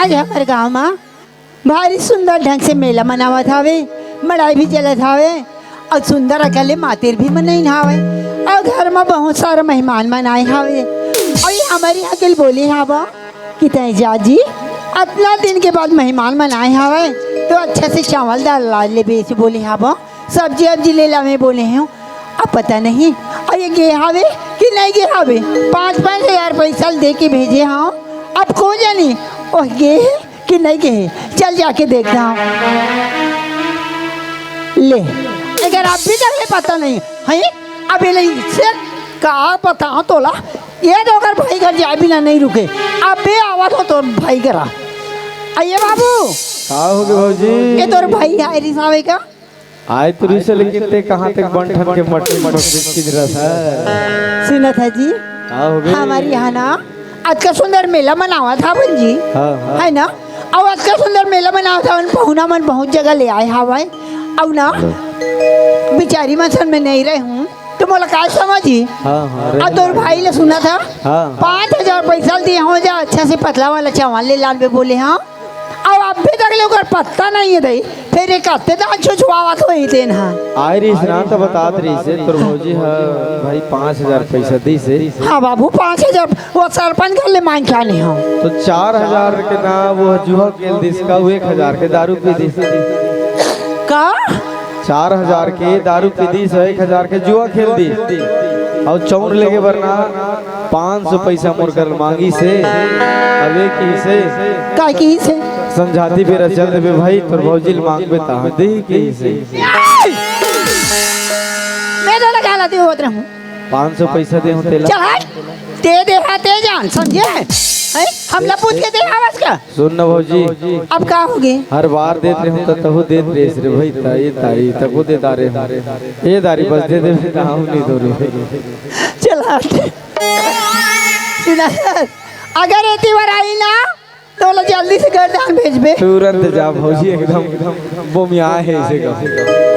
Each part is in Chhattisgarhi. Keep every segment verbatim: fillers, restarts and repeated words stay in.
आज हमर गांव म भारी सुंदर ढंग से मेला मनावत हावे, मड़ई भी चलत हावे अउ सुंदर अकन ले मातिर भी मनाइन हावे अउ घर म बहुत सारा मेहमान मन आए हावे। अउ ये हमर इहाँ के बोले हावय कि तैं जा जी, अतना दिन के बाद मेहमान मन आए हावे त अच्छा से चावल दाल ला लेबे, अइसे बोले हावय। सब्जी अब्जी ले लावे बोले हंव, अब पता नहीं अउ ये गे हावे कि नहीं गे हावे। पाँच पाँच हजार पैसा दे के भेजे हंव, अब को जानी ओ गे हे कि नहीं गे हे। चल जाके देखथंव। ले, एकर अभी तक ले पता नहीं हे। अब ये ले से का बतावंव तोला, ये तो ओकर भाई घर जाए बिना नहीं रुके। अबे आवत हों तोर भाई करा। अउ ये बाबू, का होगे भौजी? ये तोर भाई आए रिहिस हावे का? आए तो रिहिस हे, लेकिन तैं कहाँ तक बन ठन के मटन मटन किंजरत हस? सुनत हस जी, का होगे? हमर इहाँ ना अतका सुंदर मेला मनावत हावन जी, हाँ, हाँ। हे ना? अउ अतका सुंदर मेला मनावत हावन, पहुना मन बहुत जगह ले आए हावय। अउ ना, हाँ। बिचारी मन संग में नहीं रहूं त मोला काय समझही? हाँ, हाँ, अउ तोर भाई ला सुनत हस? हाँ। पाँच हजार पैसा दिए हंव जा, अच्छा से पतला वाला चावल ले लानबे बोले हंव। अउ अभी तक ले ओकर पत्ता नहीं हे दई। फेर ये कते दान छुछुआवत होही तेन ह। आए रिहिस ना त बतात रिहिस हे, तोर भौजी ह भाई पाँच हजार पैसा दिस हे। हाँ बाबू, पाँच हजार वो सरपंच घर ले मांग के आने हंव। त चार हजार के ना वो जुआ खेल दिस का, वो एक हजार के दारू पी दिस। का? चार हजार के दारू पी दिस, एक हजार के जुआ खेल दिस। अउ चौर लेगे बर ना पाँच सौ पैसा मोर कर मांगिस हे। अबे किहिस हे, काय किहिस हे? संझाती बेरा चल देबे भाई, तोर भौजी ल मांगबे तहाँ देही किहिस हे। मैं तो लगा लाती होत रहूं। पाँच सौ पैसा दे हंव तेला। चल हट, दे दे हा, दे जान, समझे? हैं? हमला पूछ के दे हावस का? सुन न भौजी, अब का होगे? हर बार देत रहूं त तहूं देत रहिस रे भाई, त ये तारी तको दे डारे हंव। ये दारी बस दे दे, बेटा, हम नहीं दो रे। चल हट। सुना, अगर एती बार आही ना, त ओला जल्दी से घर डाल भेजबे। तुरंत जा भौजी, एकदम बोमिया हे इसे का।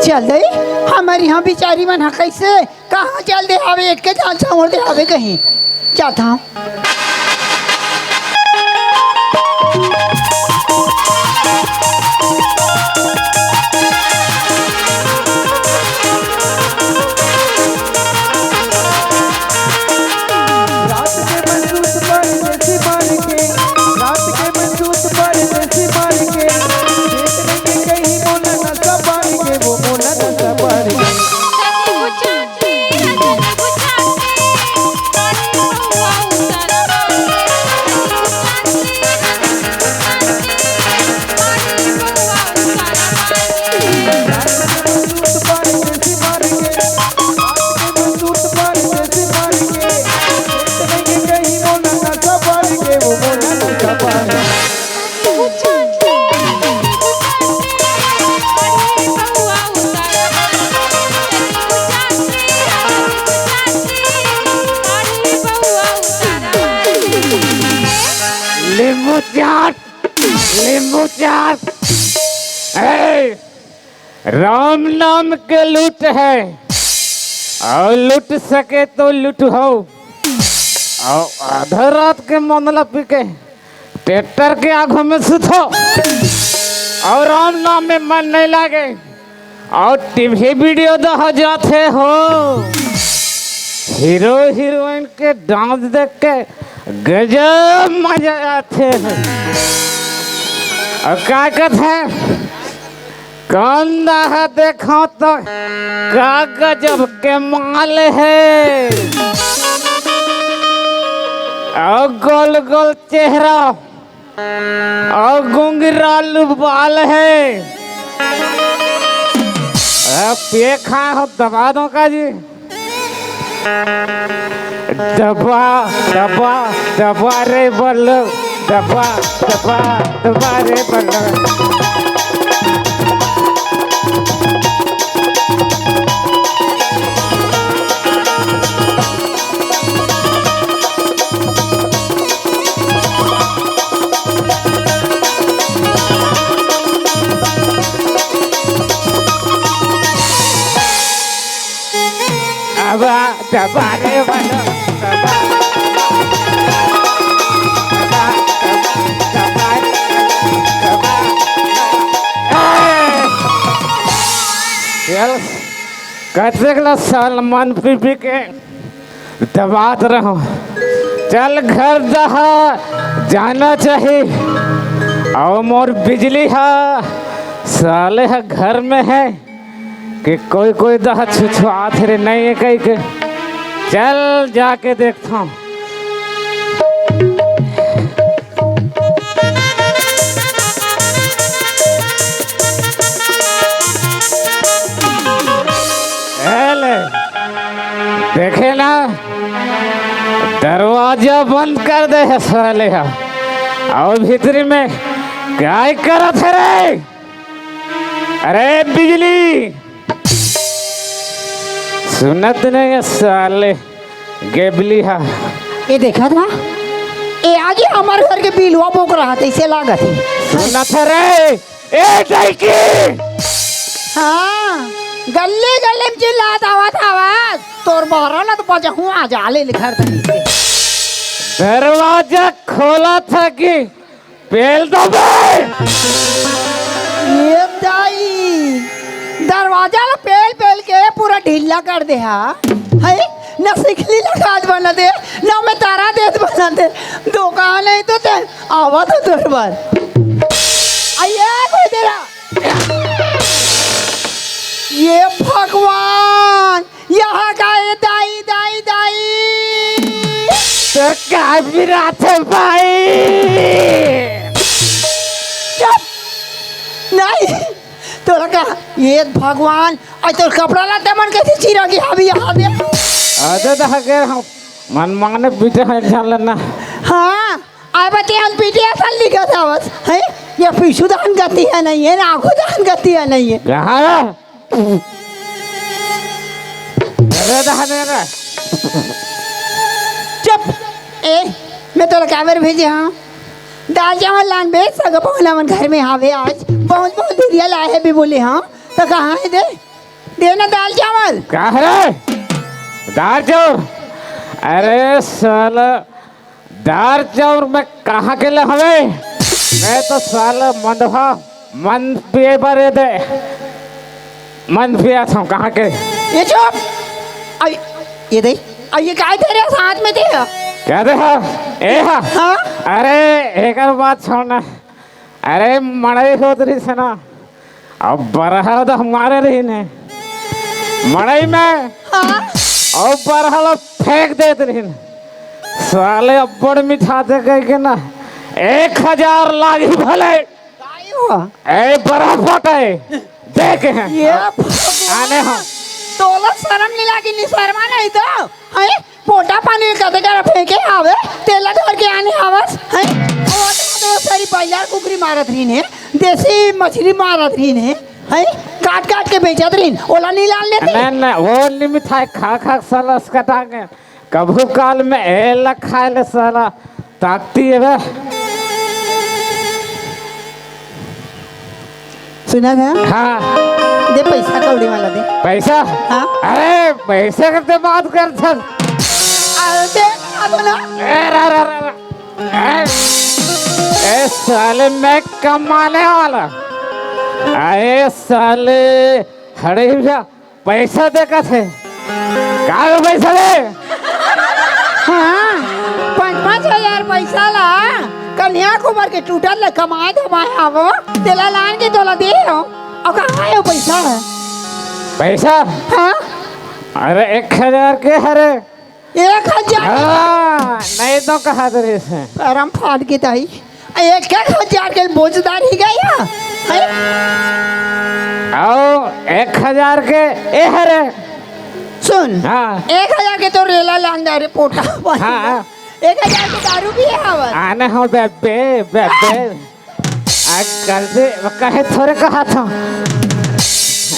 चल दई, हमर इहाँ बिचारी मन ह कइसे कहाँ चल दे हावे, एक के जान छोड़ दे हावे कहीं। जात हंव। रात के मंजूस परदेसी मार के, रात के मंजूस परदेसी मार के, देख लेंगे कहीं मोला नशा पार के, वो मोला नशा पार के। नींबू चाट, नींबू चाट। ए, राम नाम के लूट हे, अउ लूट सके त लूट हो, अउ आधा रात के मंदला पी के ट्रैक्टर के आगू में सुतो, अउ राम नाम में मन नहीं लागे, अउ टीवी वीडियो दहा जाथे हो। हीरो हीरोइन के डांस देख के गजब मजा आथे। अउ का कथे, कंधा देखो तो का गजब के माल हे। अउ गोल गोल चेहरा अउ घुंघरालू बाल हे। अ, पिए खाए हो, दबा दो का जी? दबा, दबा, दबा रे बल्लू, दबा, दबा, दबा रे बल्लू। अब दबा रे बल्लू, दबा, दबा, दबा, दबा, दबा। कतेक ल साल मन पी पी के दबात रहूं। चल घर दहा जाना चाही। अउ मोर बिजली हा साले हा घर में है कि कोई कोई दहा छुछुआत रे नहीं है कही के। चल जाके देखथों। ए ले, देखे ना, दरवाजा बंद कर दे है साले हा। अउ भीतरी में काय करत है रे? अरे बिजली, सुनत नहीं है साले गेबली हा। ए देखा था, ए आगे हमर घर के बिलवा बोक रहा था, इसे लागत है। सुनत है रे, ए जाइके। हाँ, गल्ले गल्ले में चिल्लात आवत आवत तोर बहरा ला तो बजहूँ आ जाले घर तनी से। दरवाजा खोला था कि पेल दबे। ये दाई, दरवाजा ला पेल पेल के पूरा ढीला कर दे हा। है, न सिखली ला खाद बना दे, न मैं तारा देत बना दे। धोखा नहीं तो ते आवा तो तोर बर। आइए कोई तेरा। ये भगवान, यहाँ का ये दाई, दाई, दाई। तो का बिरात है भाई? चुप। नहीं, तोरा का, ये भगवान, आज तोर कपड़ा लत्ता मन कैसे चिरा के अभी यहाँ दे? अरे तो हगे हम मन माने पीटे हैं जान लेना। हाँ, अब ते हम पीटे असल लिखत हवस, हैं? ये पीछू दान गति है नहीं है, ना आगू दान गति है नहीं है। कहाँ है? अरे दाने रे। चुप। ए, मैं तोला काबर भेजे हाँ? दाल चावल लान बे, सगा पहुना मन घर में हावे आज। बहुत बहुत दुरिया लाए है भी बोले हाँ। तो कहाँ है दे? दे ना दाल चावल। का है रे? दाल चावल? अरे साला, दार चाउर में कहाँ के ले हवे? मैं तो साला मंदहा मन पिए बर ये दे, मन पिया था कहाँ के? ये चुप। आई, ये दे। आई, ये काय तेरे साथ में दे? क्या दे हा? ए हा? हाँ? अरे, एकर बात छोड़ना। अरे, मड़ई होत रहिस हे ना, अब बरहा तो हमारे रहिन हे मड़ई में, हाँ? अउ बरहा ला फेंक देत रहिन। साले अब्बड़ मिठाथे कह के ना, एक हजार लागी भले। काई हो? ए, बरहा फटे, देखे हैं। ये आने हम। तोला शर्म नहीं लागी, निशर्मा नहीं तो, हैं? पोटा पानी कते कर फेंके आवे, तेला धर के आने आवस, हैं? ओ तो सारी बाजार कुकरी मारत रहिन हे, देसी मछली मारत रहिन हे, हैं? काट काट के बेचत रहिन, ओला नहीं लान लेते। नहीं, नहीं, वो लिमिट है, खा खा के साला असकटा के। कभू काल में एला खाए ले साला ताकती है बे। सुना था? हाँ। दे पैसा कौड़ी वाला दे। पैसा? हाँ। अरे, पैसे करते बात कर था। अरे, दे, आ तो ना। ए, रा, रा, रा, रा। ए, ए, साले, मैं कमाने वाला। अरे, साले, हड़े भैया, पैसा दे कथे। का बे पैसा दे? हाँ, पाँच पाँच हजार पैसा ला, कन्या कुमार के टूटल ले कमाए धमाए आवो, तेला लान के तोला दे हो। अउ कहाँ हे वो पैसा? पैसा? हाँ? अरे, एक हजार के हरे। एक हजार? हाँ, नहीं तो कहा दे रहे से। परम फाड़ के ताई। एक एक हजार के बोझदार ही गया, हैं? अउ एक हजार के ए हरे। सुन, हाँ। एक हजार के तो रेला लांदा रे पोटा। हाँ। एक हजार के दारू भी है हवस। आने हो बेबे, बेबे। आज कल से कहे थोरे कहा था।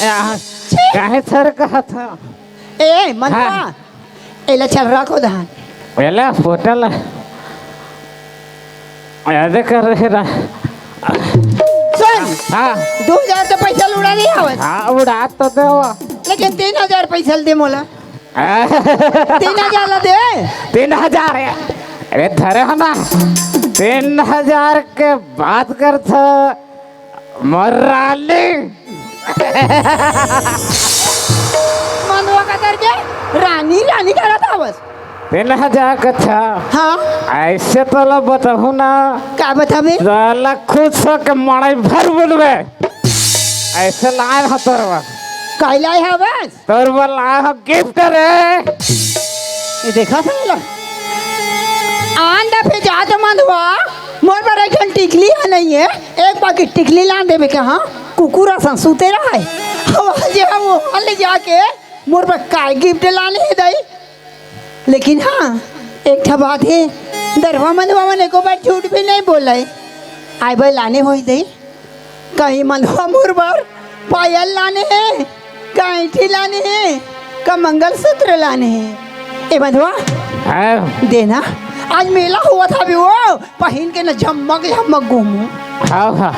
आ, छी। कहे थोरे कहा था। ए, मनवा, हाँ। एला चल रखो धान। एला होटल यादे कर रहे रह। सुन, हाँ। दो हजार तो पैसा उड़ा नहीं आवत। हाँ, उड़ा तो दे वो। लेकिन तीन हजार पैसा दे मोला। तीन हजार ला दे। तीन हजार है। अरे धरे हो ना। तीन हजार के बात कर था। मराली। मंदवा कतर के रानी रानी करत हवस। तेन ह जा कथा। हाँ। ऐसे तोला बताहूँ ना। का बताबे? साला खुश होके मड़ई भर बोलबे। ऐसे लाए ह तोर बर। काई लाए हवस? तोर बर लाए ह गिफ्ट रे। ये देखा था ला। आन दफे जा तो मंदवा, मोर बर एक ठन टिकली ह नहीं है, एक पाकिट टिकली लान देबे के, हाँ, कुकुर असन सुते रहा है। हवा जे हम वहाँ ले जाके मोर बर काय गिफ्ट लाने हे दई। लेकिन हाँ, एक ठा बात हे, दरवा मंदवा मन एको बार झूठ भी नहीं बोले। आय बर लाने होही दई, कहीं मंदवा मोर बर पायल लाने हे, का ऐंठी लाने हे, का मंगलसूत्र लाने हे। ए मंदवा, हाँ। देना, आज मेला होवत हवे वो, पहिन के न झमक झमक घूमू। हाँ, हाँ।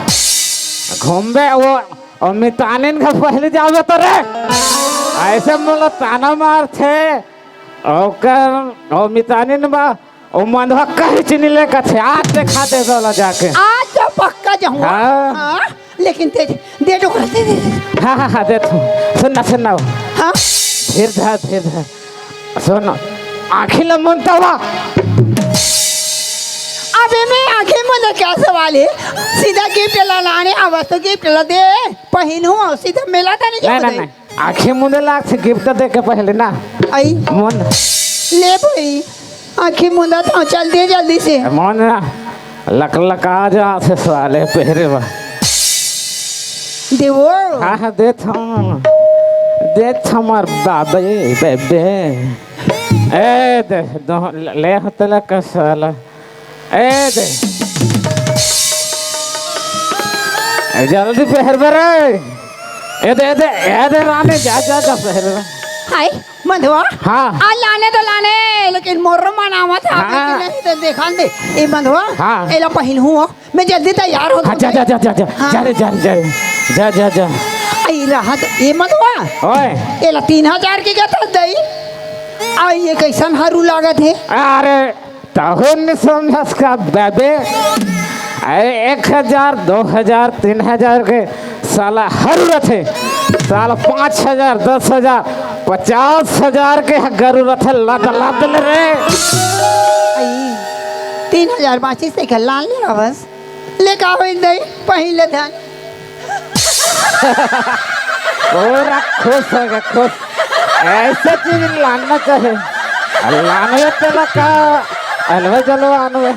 घूमबे वो, अउ मितानिन घर पहले जाबे तो रे। ऐसे मोला ताना मारथे। ओकर, ओ मितानिन बा, ओ मंदवा कहीं चीनी ले कथे, आज देखा दे तोला जाके। आज तो पक्का जाहूँ। हाँ। हाँ, लेकिन दे, दे दो, दे, दे, दे। हाँ, हाँ, हाँ, देथों। सुन ना, सुन ना। हाँ? धीर धर, धीर धर। सुन, आँखी ल मुंदत हवा। अबे मैं आँखी मुंदे क्या सवाल है? सीधा गिफ्ट ला लाने आवस तो गिफ्ट ला दे। पहिनहूँ अउ सीधा मेला त नहीं नहीं, जाहूँ नहीं, दे। नहीं। आँखी मुंदे लागथे गिफ्ट दे के पहले ना। आई। मन। ले भाई, आँखी मुंदत हँव, चल दे जल्दी से। मन ना लकलका जाथे साले पहरे बा। देवो। हाँ, हाँ, देथों। देथों मोर बाबे, बेबे। ए, दे, दो, ले होतला का साला। ए दे। ए, जल्दी पहरबे रे। ए दे, ए दे, ए दे रानी, जा, जा, जा पहरबे। हाय, मंदवा। हाँ। आ लाने तो लाने, लेकिन मोर मन आवत हे, हाँ। लेकिन नहीं तो देखा दे। ए मंदवा, हाँ। एला पहिनहूँ, मैं जल्दी तैयार होथों। हाँ, जा, जा, जा, जा, जा। हाँ। जा रे, जा रे, जा रे। जा, जा, जा। आई रहा तो, ए मंदवा। ओए। एला तीन हजार के कथस दई। आ, ये कइसन हरू लागत हे? अरे, तहूँ नइ समझस का बेबे? अरे, एक हजार, दो हजार, तीन हजार के साला हरू रथे, साला पाँच हजार, दस हजार, पचास हजार के ह गरू रथे, लद लद ले रे। आई, तीन हजार बाँचिस तेकर लान ले हवस। ले का होइस दई, पहिन ले धन। पूरा खुश हो गया, खुश। ऐसे चीज लाना चाहिए। लानवे तेला का अलवे जलवा आनवे।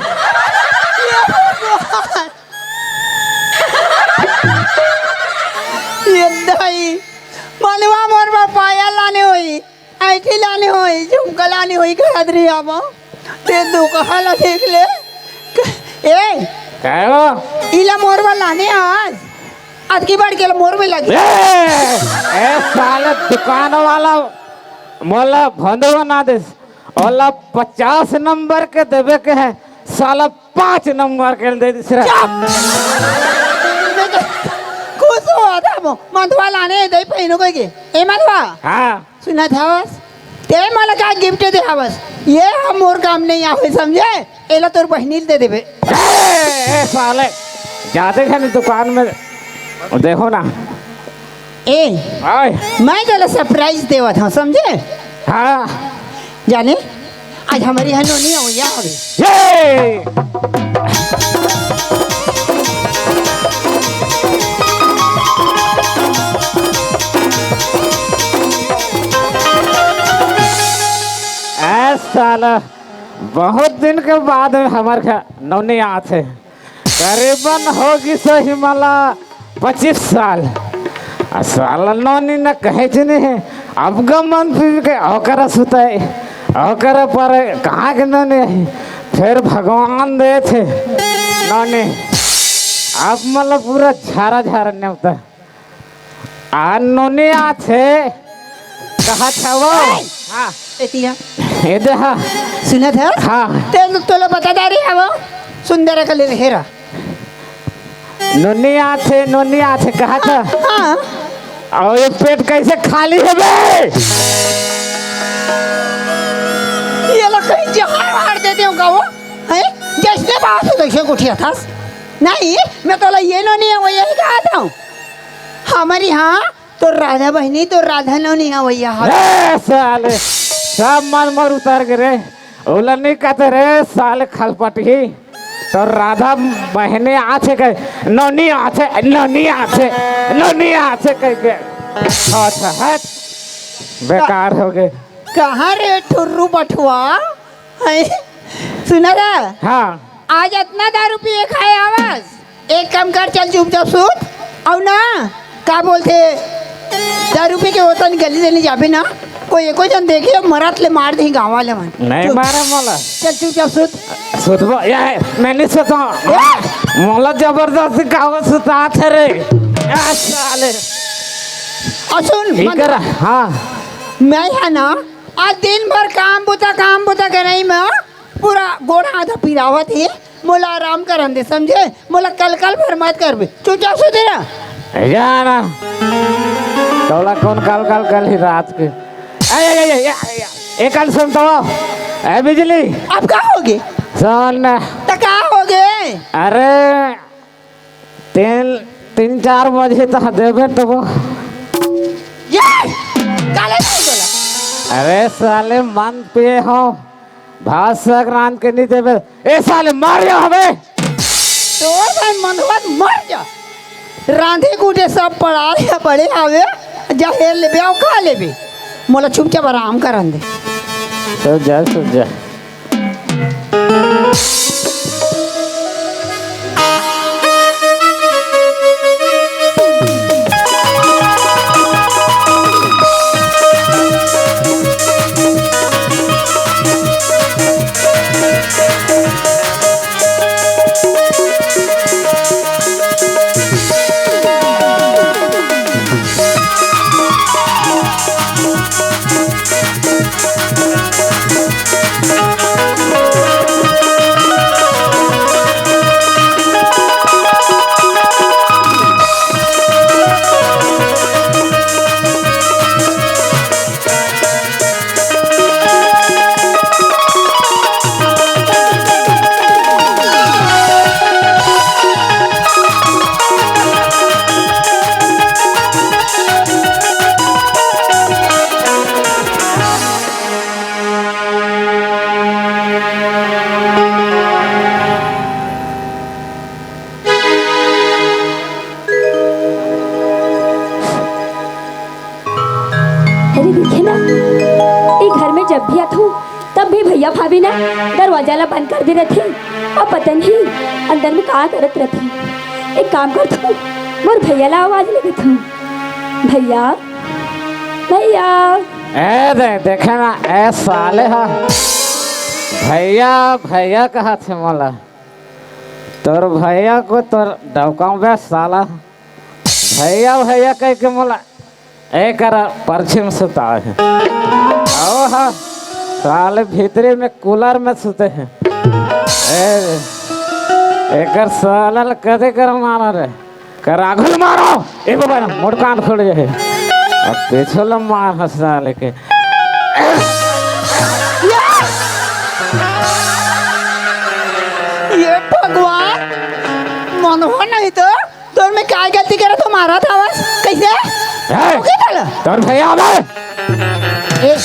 ये दई, मनवा मोर बर पायल लाने होही। ऐंठी लाने होही, झुमका लाने होही, घर आदरी आवा। ते दुकान ला देख ले। ए, का हो? इला मोर बर लाने आज। अतकी बार के मोर में लगी। ए, ए, साले दुकान वाला मोला भंदवा ना देस। ओला पचास नंबर के देवे के है, साला पाँच नंबर के दे दिस रे। चुप! खुश हो, आधा मो-, मंदवा लाने दई पहिनो कोई के। ए मंदवा। हाँ। सुनत हवस? ते मोला का गिफ्ट दे हवस? ये ह मोर काम नहीं आवे, समझे? एला तोर बहिनी ल दे देबे। ए, ए, साले, जाते घनी दुकान में देखो ना। ए, आय। मैं तोला सरप्राइज देवत हँव, समझे? हाँ। जाने, आज हमर इहाँ नोनी अवइया हवे। ये! ए साला, बहुत दिन के बाद में हमर घर नोनी आथे। करीबन हो गिस होही मोला पच्चीस साल। आ साला नोनी न कहेच नहीं हे। अब गमन पीबे के ओकरा सुताए, ओकरा पर कहाँ के नोनी हे? फेर भगवान देथे नोनी। अब मोला पूरा झारा झारा नेवता। आ नोनी आथे, कहत हवो। ए! हाँ। एतिया। ए दे हा। सुनत हस? हाँ। ते तोला बता डारे हवो, सुंदर के ले हेरा। नोनी आथे, नोनी आथे, कहत ह। हाँ। अउ ये पेट कइसे खाली हे बे? ये ला कहीं जहर वहर दे देवँव का वो? हैं? जइसने बात हे तइसने गोठियाथस। नहीं, मैं तोला ये नोनी हे, वो यही कहत हँव। हमर इहाँ तो राधा बहिनी, तो राधा नवनी अवइया हवे। ए साले, सब मन मोर उतर गे रे। ओला नहीं कहते रे साले खलपटही। तो राधा बहिनी आथे कह, नवनी आथे, नवनी आथे, नवनी आथे कह के। अच्छा, हट। बेकार हो गे। कहाँ रे ठुर्रू बठुआ? हैं? सुना रे? हाँ। आज अतना दारू पिए खाए आवस? एक काम कर, चल चुपचाप सुत। अउ ना, का बोलथे, दारू पी के ओतन गली ले जाबे ना, कोई एको झन देखे, मरत ले मार देही गाँव वाले मन। नहीं चुप। मारे मोला। चल चुपचाप सुत। सुतबो, या है, मैं नहीं सोता। ए! मोला जबरदस्ती काबर सुताथे रे। आ साले। अउ सुन, ठीक मन- कर, हाँ। मैं है ना, आज दिन भर काम बुता, काम बुता करई में पूरा गोड़ हाथ पिरावत हे। मोला आराम करन दे, समझे? मोला कल कल भर मत करबे, चुपचाप सुते रह। जा ना, तोला कौन कल कल कल ही रात के। ए, ए, ए, ए, ए, ए, एक कान सुन तो, ए बिजली। अब का होगे? सुन। त का होगे? अरे, तीन, तीन चार बजे तक देबे तो वो। ये! काले नहीं बोला। अरे साले, मन पे हो, भात साग रांध के नहीं देबे। ए साले, मार जा हमें। तोर भाई मनवा मर जा। रांधे कूटे सब पड़ा ले पड़े हवे, जा हेर लेबे अउ खा लेबे। मोला चुपचाप आराम करन दे। तो जा, सो जा। अरे देखे ना, ये घर में जब भी आथू, तब भी भैया भाभी ना दरवाजा ला बंद कर दे रथे। अब पता नहीं अंदर में का करत रथे। एक काम करथू, मोर भैया ला आवाज लगथू। भैया, भैया। ए दे, देखे ना, ए साले हा। भैया, भैया कहत हे मोला। तोर भैया को तोर डौकाऊं बे साला। भैया, भैया कह के मोला एकर परछी में सुता हे। आओ हा, साले भीतरी में कूलर में सुते हे। ए, एकर साला ल कदे कर मारा रे। कर आघुल मारो। ए बाबा, मोर कान खोल जाए। अब पीछे ल मार हंस साले के। ये भगवान, मनवा नहीं तो तोर में काय गलती करत हो, मारत हवस? कैसे? ए, ओके चल। तोर भैया आवे। ए,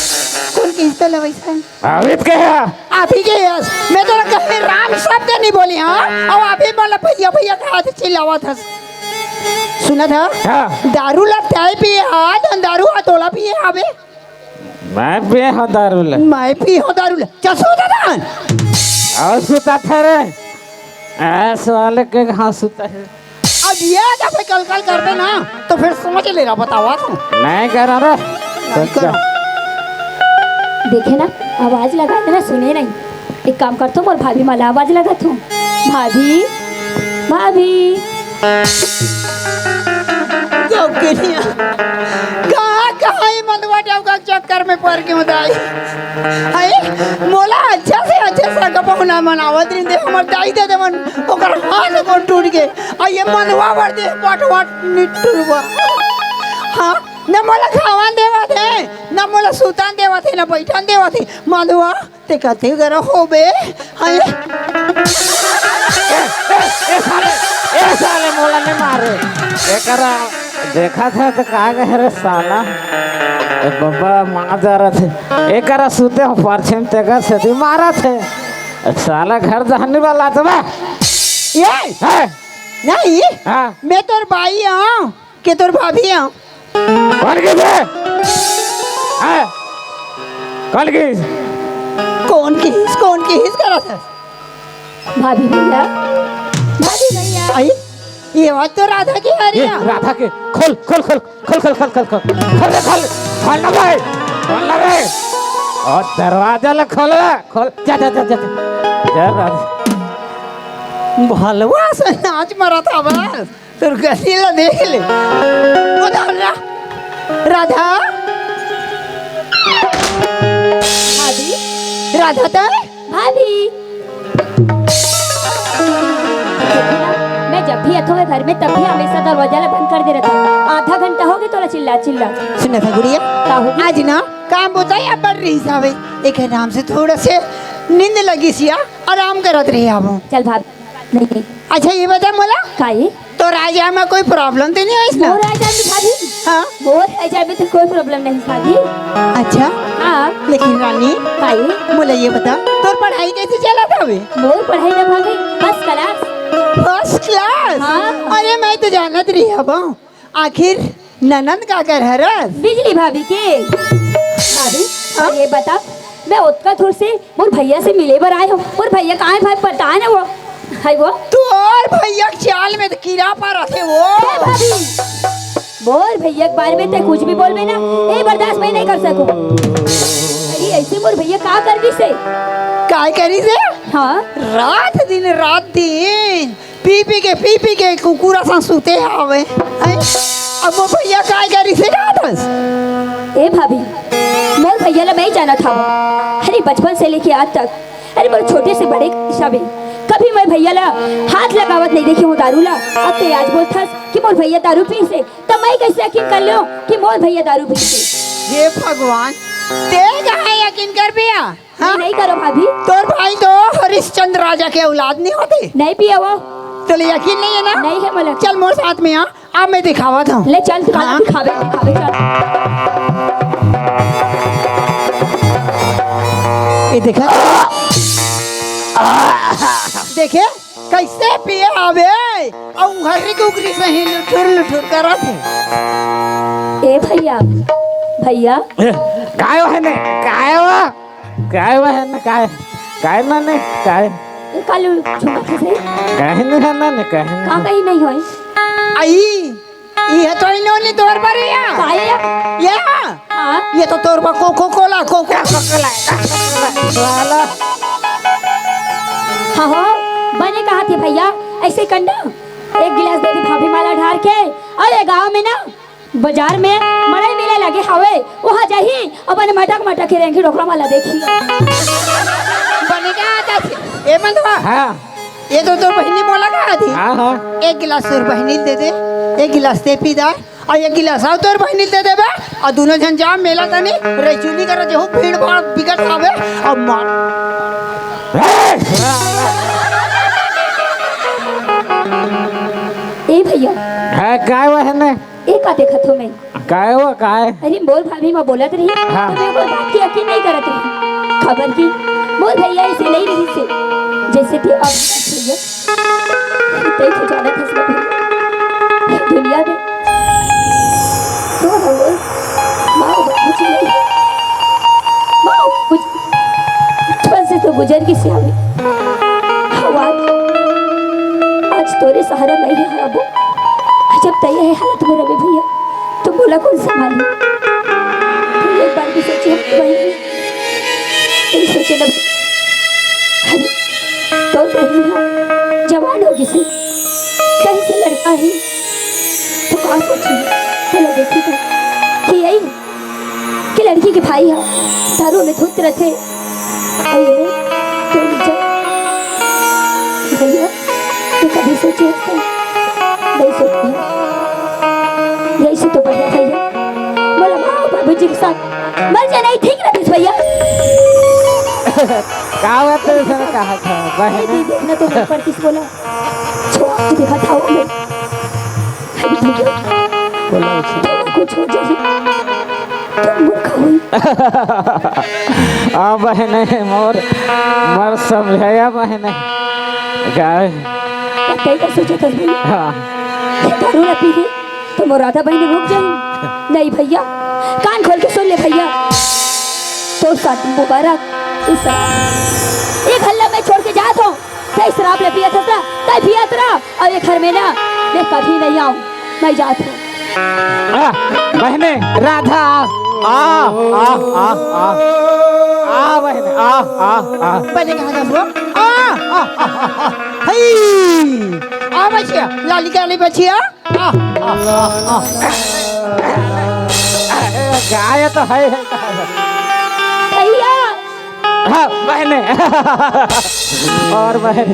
कौन किस्त ले वैसा? अभी के है? अभी के यस। मैं तोला कभी राम शब्द नहीं बोली, हाँ? अब अभी बोला भैया, भैया कहा थे चिल्लावत हस। सुनत ह? हाँ। दारू ला तय पिए हा, धन दारू हा तोला पिए हावे। मैं पिए हूँ दारू ले। मैं पिए हूँ दारू ले। चल सुता था। और सुता था रे। ऐसे वाले के कहाँ सुता है? अब ये जब कल कल करबे ना, तो फिर समझ ले रहा, बतावा तू। नहीं करा रे। नहीं करा। देखे ना, आवाज लगा देना, सुने नहीं। एक काम करथो, मोर भाभी मन ला आवाज लगाथो। भाभी, भाभी। गौकनिया, कहाँ, कहाँ ये मंदवा डौका के चक्कर में पड़ के दाई? हाय, मोला अच्छा से अच्छा सगा पहुना मनावत रिंदे, हमर दाई ददा मन ओकर हाथ गोड़ टूट गे। आ ये मंदवा बर दे पटवट निठुरवा। हाँ, न मोला खावन देवत हे, न मोला सुतन देवत हे, न बैठन देवत हे। मंदवा, ते कते गरा होबे? हाय। ए, ए, ए साले, ए साले, मोला नहीं मारे। एकरा देखा था तो का कहे रे साला। ए बब्बा मार जा रहा थे। एकरा सूते हो परछिम तेकर सेती मारा थे। साला घर जहनी वाला तो बा। ए! है? नहीं, हाँ। मैं तोर बाई हूँ के तोर भाभी हूँ। कौन की बे? है? कौन की? कौन की हिस, कौन की हिस करा था? भाभी भैया, भाभी भैया। आई, ये बात तो राधा की आ रही ये है। राधा के, खोल, खोल, खोल, खोल, खोल, खोल, खोल, खोल, खोल रे, खोल, खोल ना भाई, खोल ना रे। और दरवाजा ला खोल रे, खोल, जा, जा, जा, जा, जा। जा राधा। भलवा से नाच मरा था बस। तोर गति ला देख ले। उधर रा-, राधा। भाभी। राधा तो है? भाभी। मैं जब भी आथो घर में, तब भी हमेशा दरवाजा ला बंद कर दे रहता। आधा घंटा हो गया तोला चिल्ला चिल्ला। सुन ना गुड़िया, का हो गया? आज ना काम बताई अब बढ़ रही सावे। एक आराम से थोड़ा से नींद लगी सिया, आराम करत रही आवो। चल भाभी। नहीं, नहीं। अच्छा, ये बता मोला, काई? तोर राजा में कोई problem तो नहीं होइस ना? मोर राजा में भाभी? हाँ। मोर राजा में तो कोई problem नहीं भाभी। अच्छा? हाँ। लेकिन रानी, काई? मोला ये बता, तोर पढ़ाई कैसे चलत हवे? मोर पढ़ाई ना भाभी, first class। First class? हाँ। अरे, मैं तो जानत रही हूँ। आखिर ननंद काकर हरस? बिजली भाभी के। भाभी, हाँ? ये बता, मैं ओतका दूर से मोर भैया से मिले बर आए हूँ। मोर भैया कहाँ है भाई, पता है ना वो? है वो? तोर भैया के चाल में तो कीड़ा पा रखे वो। ए भाभी, मोर भैया के बारे में ते कुछ भी बोलबे ना, ये बर्दाश्त मैं नहीं कर सकूँ। अरे ऐसे मोर भैया का कर दी से? काय करी से? हाँ। रात दिन, रात दिन पी पी के, पी पी के कुकुरा सा सुते हवे। हैं? अब वो भैया काय करी से जातस? ए भाभी, मोर भैया ला मैं ही जानत हव। अरे बचपन से लेके आज तक, अरे मोर छोटे से बड़े के हिसाबे, कभी मैं भैया ला हाथ लगावत नहीं देखी हूँ दारू ला। अब ते आज बोलथस कि मोर भैया दारू पी से, त मैं कैसे यकीन कर लो कि मोर भैया दारू पी से? हे भगवान, ते कहाँ यकीन कर पिया? हाँ? नहीं करो भाभी। तोर भाई तो हरिश्चंद्र राजा के औलाद नहीं होते। नहीं पिया वो। तो ले यकीन नहीं है ना? नहीं है मोला। चल मोर साथ में आ, अब मैं दिखावत हूँ। ले चल, दिखा, हाँ। दिखावे, दिखावे, चल। ये देखा? देखे? कैसे पिए आवे? अउ हर्री कुकरी सही लुठुर लुठुर करत हे। ए भैया, भैया। ए, काय है ने? काय हुआ? काय हुआ है ना? काय? काय माने? काय? ए, कालू छुपा के से? काहे नहीं है ना? काहे नहीं? का कहीं नहीं होई? आई, ये तो इन्होंने तोर पर या? काय या? या? हाँ? ये तो तोर पर कोको कोला, कोको कोला। वाला। हाँ हो, बने कहा थे भैया, ऐसे करना, एक गिलास दे दे भाभी माला ढार के, अउ ये गाँव में ना, बाजार में मड़ई मेला लगे हवे, वहाँ जाही, अपन मटक मटक के रेंगी डोकरा माला देखी। बने कहा था, ए मंदवा? हाँ। ये तो तोर बहिनी मोला कहा थी। हाँ, हाँ। एक गिलास तोर बहिनी दे दे, एक गिलास ते पी दा, अउ एक गिलास अउ तोर बहिनी दे देबे, अउ दुनो झन जा मेला तनी, रईचुनी करा जेहू भीड़ भाड़ बिकट हवे, अउ मार। ए भैया। हाँ, काय हुआ है ने? ए का देखत हो मैं? काय हुआ, काय? अरे, मोर भाभी मैं बोलत रही, हाँ। तो मैं कोई बात के यकीन नहीं करत रही। खबर की, मोर भैया ऐसे नहीं रही से, जैसे थे अब भैया। तई तो जानत हस ना भैया, दुनिया में तो हमर माँ बाबू जी नहीं। माँ बाबू जी बचपन से तो गुजर के सियावे। आज, आज तोरे सहारा नहीं है अब। जब तई ये हालत में रहे भैया, तो मोला कौन संभाली? फिर एक बार भी सोचे हम वही नहीं सोचे ना। अरे, तो नहीं है, जवान हो गिसे, कहीं से लड़का ही, तो का सोची? चलो देखी तो, कि यही कि लड़की के भाई ह दारू में धुत रथे। अउ ये तो इज्जत भैया, तू कभी सोचे हस नहीं सोचे। यही से तो बढ़िया भैया, मोला माँ बाबू जी के साथ मर जाना ही ठीक रहिस भैया। का बात है सर, कहा था बहन? दीदी, इतना तो नहीं पड़तीस बोला। छोड़, तू देखा था वो। अरे भैया, छोड़ जाही, तो मूर्ख होई। आ बहने मोर, मोर समझाया बहने। गाय। तई का सोचत हस भैया? हाँ। ये दारू ला पीही, तो मोर राधा बहनी रुक जाही। नहीं भैया, कान खोल के सुन ले भैया। तोर शादी मुबारक। इस, ये घर ला मैं छोड़ के जात हूँ। तई शराब ले पियत हस ना, तई पियत रह, अउ ये घर में ना मैं कभी नहीं आऊँ, मैं जात हूँ। आ, बहने, राधा, आ, आ, आ, आ, आ, बहने, आ, आ, आ। पहले कहाँ जाबो? आ, आ, आ, आ, आ। हई, आ बचिया, लाली काली बचिया। आ, आ, आ, आ। गाय तो है, है। भैया। हाँ, बहने। और बहने।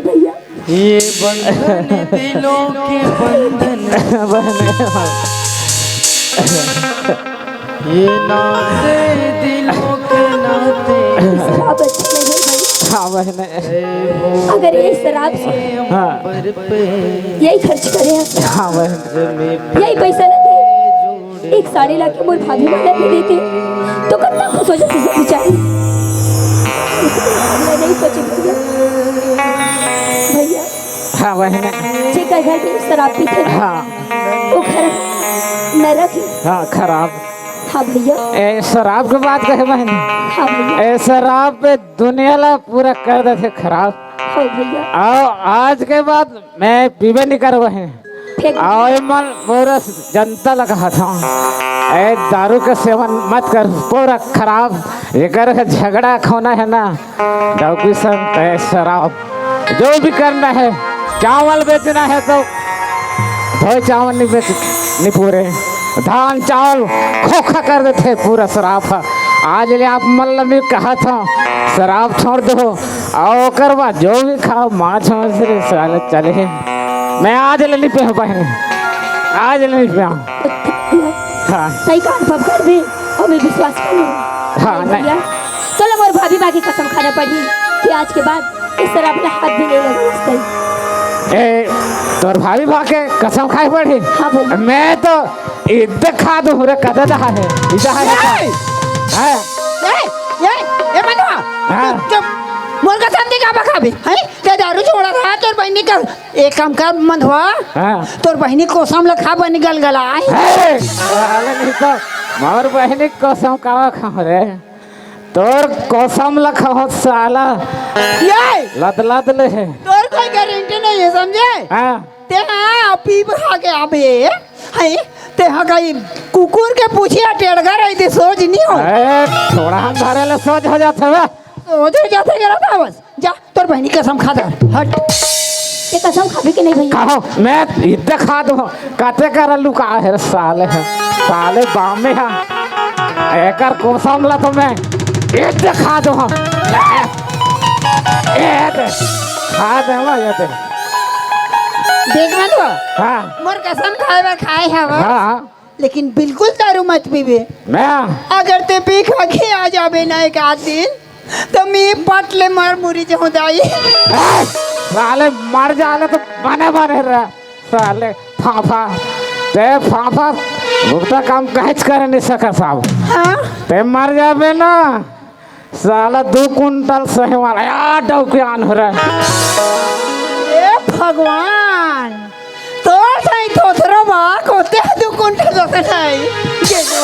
भैया। ये बंधन दिलों के बंधन। बहने। ये नाते दिलों के नाते। शराब अच्छी नहीं है भाई। हाँ बहने। अगर ये शराब से हाँ। यही खर्च करे हैं। हाँ बहने। यही पैसा लेते, एक साड़ी लाके मोर भाभी वाला दे देते, तो कतना खुश हो जाती सब बेचारी। मैं नहीं सोचे भैया। भैया। हाँ बहने। जेकर घर में शराब पीथे ना, हाँ। वो घर नरक है। हाँ, खराब। हाँ भैया। ए शराब के बात कहे बहने। हाँ भैया। ए शराब पे दुनिया ला पूरा कर देथे खराब। हाँ भैया। अउ आज के बाद मैं पीबे नहीं करबो है। फेंक। अउ ए मन पूरा जनता ला कहत हूँ, ए दारू के सेवन मत कर, पूरा खराब। एकर झगड़ा खोना है ना, डौकी संग तय शराब। जो भी करना है, चावल बेचना है तो धोए चावल नहीं बेच, नहीं पूरे, धान चावल खोखा कर देथे पूरा शराब ह। आज ले आप मन ल मैं कहत हूँ, शराब छोड़ दो, अउ ओकर बाद जो भी खाओ, माछ मछली साले चले। मैं आज ले नहीं पीहूँ बहने, आज ले नहीं पीहूँ। हाँ। सही काम सब कर भी, अउ मैं विश्वास कर लूँ। हाँ, नहीं। भैया, चलो मोर भाभी माँ की कसम खाना पड़ी कि आज के बाद इस शराब ला हाथ भी नहीं लगा सकते। ए, तोर भाभी माँ के कसम खाए पड़ी? हाँ भैया। मैं तो इद्दे खा दूँ रे, कदे दहा है, इदा है। ए! हाँ। ए, ए, ए, मनवा, हाँ। चुप, चुप। मोर कसम दी का बखाबे, हैं? ते दारू छोड़ा था, तोर बहनी का, एक काम कर, मनवा। हाँ। तोर बहनी कसम ला खा, बनी गलगला, हैं? ए, साला नहीं तो, मोर बहनी कसम कावा खाऊँ रे? तोर कसम ला खाऊँ साला। ये! लत लत ले है। तोर कोई गारंटी नहीं है, समझे? हाँ। ते हाँ, पी खा के अबे, हैं? ते हाँ कहीं कुकुर के पूछिया टेढ़ा रही ते सोच नहीं हो। ए, थोड़ा हम धरे ले सोच हो जात हवे। सोच हो जात है, करा था बस। जा, तोर बहनी कसम खा दे। हट। ये कसम खाबे कि नहीं भैया? कहो, मैं इद्दे खा दूँ। काते कर लुका है रे साले है। साले बामे है। एकर कसम ला तो मैं इद्दे खा दूँ। ए दे। खा दे वा ये दे। देख ना तो। हाँ। मोर कसम खाए बा खाए है वो। हाँ। लेकिन बिल्कुल दारू मत पीबे। मैं? अगर ते पी खा के आ जाबे ना एक आध दिन, तो मैं पट ले मर मुरी जाऊँ दाई। ए, साले मर जाले तो बने बने रह, साले फाफा। ते फाफा, भुगता काम कहेच करे नहीं सका साहब। हाँ? ते मर जाबे ना, साला दू कुंटल सही वाला, यार, डौकी आन हो रहा है। ए भगवान, तोर सही थोथरो बा, कोते दू कुंटल सही। ये जो